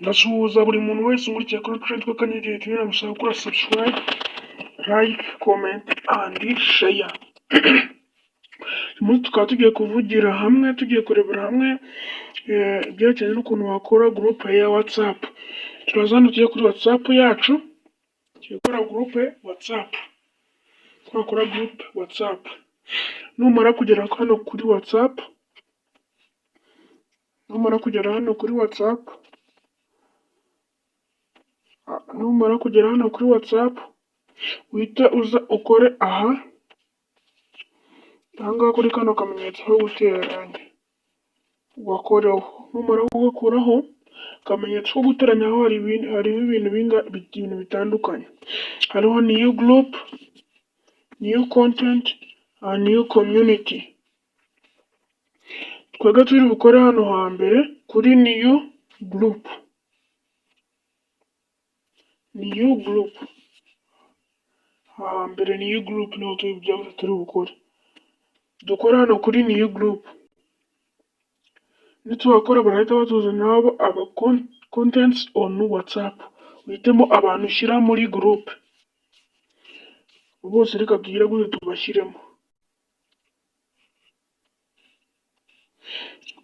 Ndasuhuza buri muntu wese unkurikiye kuri Trend Kanyenyeri TV, namusaba gukora subscribe, like, comment and share. Uyu munsi tukaba tugiye kuvugira hamwe, tugiye kurebera hamwe ibyerekeranye n'ukuntu wakora groupe ya WhatsApp. Turaza hano tujye kuri WhatsApp yacu, tugiye gukora groupe WhatsApp. Twakora groupe WhatsApp. Numara kugera hano kuri WhatsApp, numara kugera hano kuri WhatsApp, numara kugera hano kuri WhatsApp, uhite uza ukore aha, aha ngaha kuri kano kamenyetso ko guteranya, ugakoreho. Numara kugakoraho, akamenyetso ko guteranya aho hariho ibintu bitandukanye. Hariho new group, new contact, and new community. Twebwe turi bukore hano hambere kuri new group. New group. Hambere new group niho turi bukore. Dukore hano kuri new group. Nituhakora barahita batuzanira aba contacts on WhatsApp. Uhitemo abantu ushyira muri groupe. Bose reka tugire gute tubashyiremo.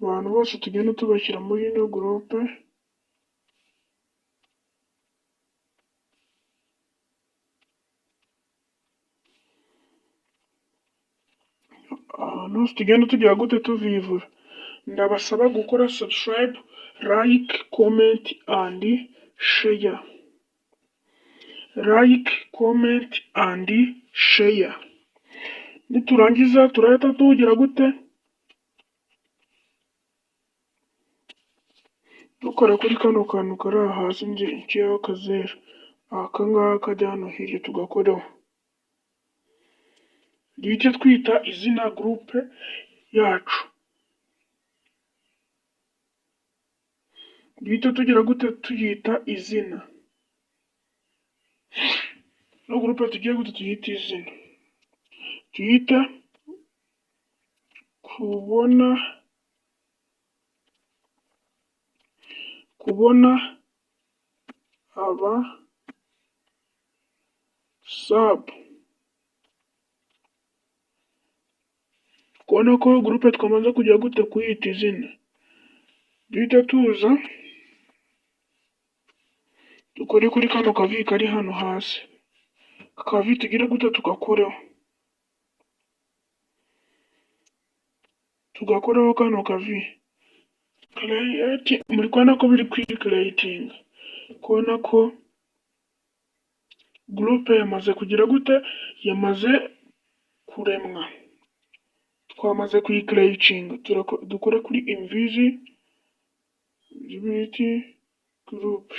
Abantu bose tugenda tubashyira muri ino groupe. Ahantu hose tugenda tugira gute tuvivura. Ndabasaba gukora subscribe, like, comment and share. Like, comment and share. Niturangiza turahita tugira gute? Dukora kuri kano kantu kari aha hasi nshiyeho akazeru. Aka ngaka kajya hano hirya tugakoreho. Duhite twita izina groupe yacu. Duhite tugira gute tuyita izina. No groupe tugiye gute tuyite izina. Tuyite kubona aba sub. Kubona ko groupe twamaze kujya gute kuyita izina. Duhite tuza dukore kuri kano kavi kari hano hasi. Akavi tugire gute tugakoreho. Tugakoreho kano kavi. Create, muri kubona ko biri kwicreatinga. Kubona ko groupe yamaze kugira gute? Yamaze kuremwa. Twamaze kuyicreatinga. Dukore kuri invisibility group.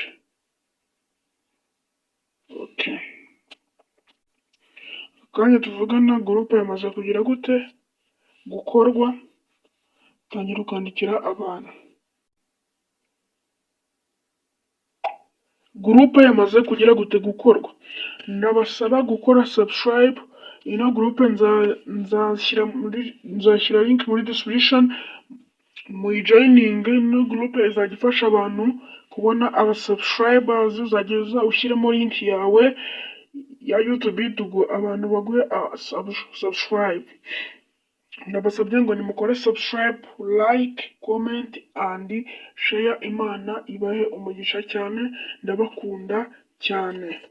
Okay. Akanya tuvugana groupe yamaze kugira gute? Gukorwa. Tangira ukandikira abantu. Groupe yamaze kugira gute? Gukorwa. Ndabasaba gukora subscribe. Ino groupe nzashyira link muri description, muyijoininge. Ino groupe izajya ifasha abantu kubona aba subscribers. Uzajya uza ushyiremo link yawe ya YouTube, abantu baguhe subscribe. Ndabasabye ngo nimukore subscribe, like, comment and share. Imana ibahe umugisha cyane, ndabakunda cyane.